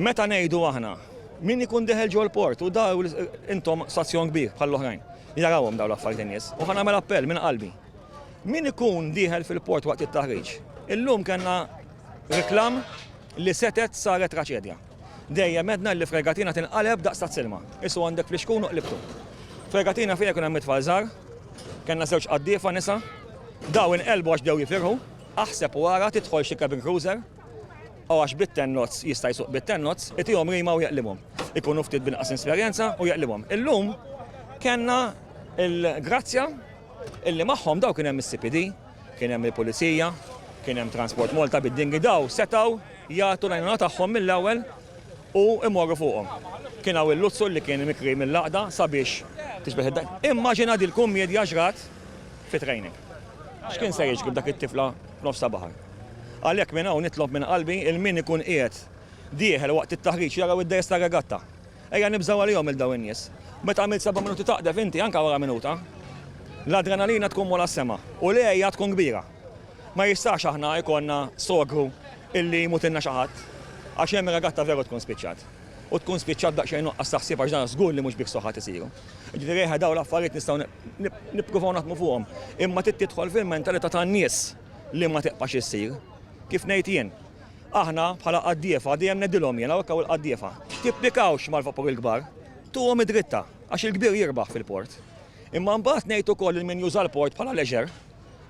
Meta ngħidu aħna, min ikun deħel ġol-port u daw intom stazzjon kbir bħall-oħrajn, jarawhom dawn l-affarijiet in-nies u ħa nagħmel appell minn qalbi. Min ikun dieħel fil-port waqt it-taħriġ? Illum kellna reklam li setgħet saret traċedja. Dejjem għedna li fregatina tinqaleb daqs tazz ilma. Isu għandek flixkun u qlibtu. Fregatina fiha jkun hemm it-tfal żgħar, kellna żewġ qaddiefa nisa, daw inqelbu għax bdew jifirħu, aħseb u ara tidħol xi cabin cruiser, u għax bit-ten knots jista' jsuq bit-ten knots, itihom rima u jeqlibhom. Ikunu ftit b'inqas esperjenza u jeqlibhom. Illum kellna l-grazzja illi magħhom daw kien hemm is-CPD, kien hemm il-Pulizija, kien hemm Transport Malta bid-dinghy daw setgħu jagħtu l-għajnuna tagħhom mill-ewwel u imorru fuqhom. Kien hawn il-luzzu li kien mikri mill-għaqda sabiex tiġbed id Immaġina dil-kummedja ġrat fi training. X'kien se jiġri b'dak it-tifla f'nofs ta' baħar? Għalhekk minn hawn nitlob minn qalbi il min ikun qiegħed dieħel waqt it-taħriġ jaraw id-dgħajjes tar-regatta. Ejja nibżgħu għalihom lil dawn in-nies. Meta għamilt seba' minuti taqdef inti anke wara minuta, l-adrenalina tkun m'għola s-sema u l-għeja tkun kbira. Ma jistax aħna jkollna sogru illi jmutilna xi ħadd għax hemm ir-regatta veru tkun spiċċat. U tkun spiċċat daqsxejn nuqqas ta' ħsieb għax dan żgur li mhux bi ksuħat isiru. Jiġifieri eħe dawn l-affarijiet nistgħu nippruvaw naħdmu fuqhom. Imma trid tidħol fil-mentalità tan-nies li ma tibqax issir. Kif ngħid jien, aħna bħala qaddiefa dejjem ngħidilhom jien hawnhekk hawn il-qaddiefa, tippikawx mal-vapuri l-kbar, tuhom id-dritta għax il-kbir jirbaħ fil-port. Imma mbagħad ngħid ukoll lil min juża l-port bħala leisure,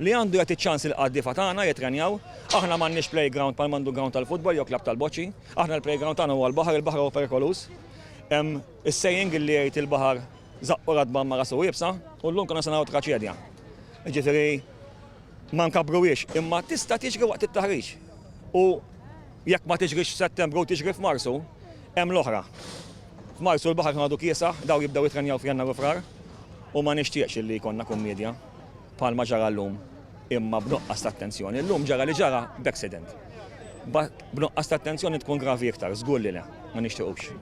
li għandu jagħti ċans lill-qaddiefa tagħna jittrenjaw. Aħna m'għandniex playground bħal m'għandu ground tal-futbol jew klabb tal-boċċi. Aħna l-playground tagħna huwa l-baħar, il-baħar huwa perikoluż. Hemm is-saying illi jgħid il-baħar żaqqu ratba imma rasu iebsa u llum konna se naraw traċedja. Jiġifieri ma nkabbruhiex imma tista' tiġri waqt it-taħriġ. U jekk ma tiġrix f'Settembru u tiġri f'Marzu, hemm l-oħra. F'Marzu l-baħar ikun għadu kiesaħ, dawn jibdew jittrenjaw f'Jannar u Frar u ma nixtieqx illi jkollna kummedja. Bħalma ġara llum, imma b'nuqqas ta' attenzjoni. Illum ġara li ġara b'accident. B'nuqqas ta' attenzjoni tkun gravi iktar, żgur li le, ma nixtiequx.